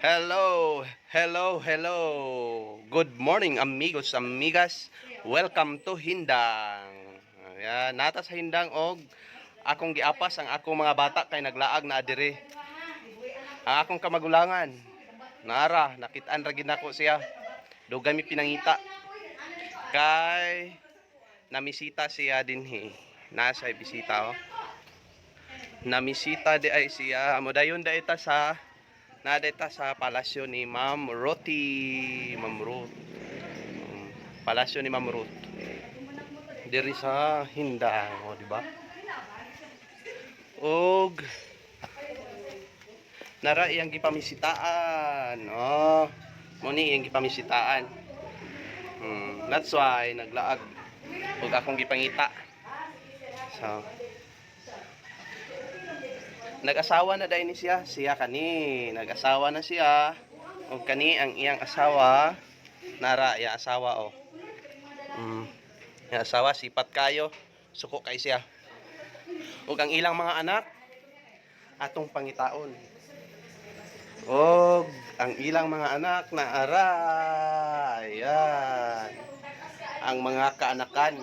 Hello, hello, hello. Good morning, amigos, amigas. Welcome to Hindang. Ayan, naa ta sa Hindang og akong giapas ang akong mga bata kay naglaag na diri. Ang akong kamagulangan. Nara, nakitaan ra gid nako siya. Dugay mi pinangita. Kay namisita siya dinhi. Nasa bisita, oh. Namisita di ay siya. Modayon da ita sa Nadeta sa palasyo ni Ma'am Roti. Ma'am Ruth. Palasyo ni Ma'am Ruth. Diri sa Hindang, o, di ba? Og nara iyang gipamisitaan. Oh, mo ni iyang gipamisitaan. That's why naglaag ug akong gipangita. So, nag-asawa na dahil ni siya. Siya kani. Nag-asawa na siya. O kani ang iyang asawa. Nara, iyang asawa, oh. Iyang asawa, sipat kayo. Suko kay siya. Ug ang ilang mga anak, atong pangitaon. Og ang ilang mga anak na ara. Ayan. Ang mga kaanakan.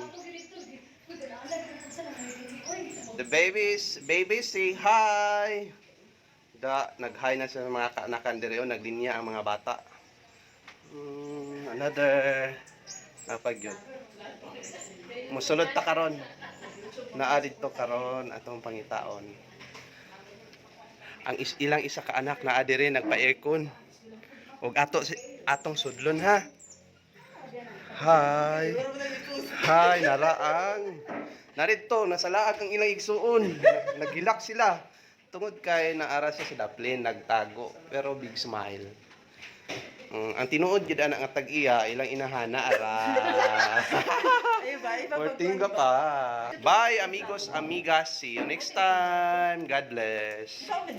The babies, babies, say hi. Da, nag-hi na sa mga kaanakan diri, oh, naglinya ang mga bata. Another napagyod. Musulod ta karon. Naa didto karon atong pangitaon. Ang ilang isa ka anak naa diri nagpa-aircon. Ug ato si atong sudlon ha. Hi. Hi, naraang. Narito, nasa laag ang ilang igsuon. Nagilak sila. Tungod kay naara siya sa daplin, nagtago. Pero big smile. Ang tinuod gid ana nga tag-iya, ilang inahana ara. Ay ba, iba. Porting ka pa. Bye, amigos, amigas. See you next time. God bless. Pag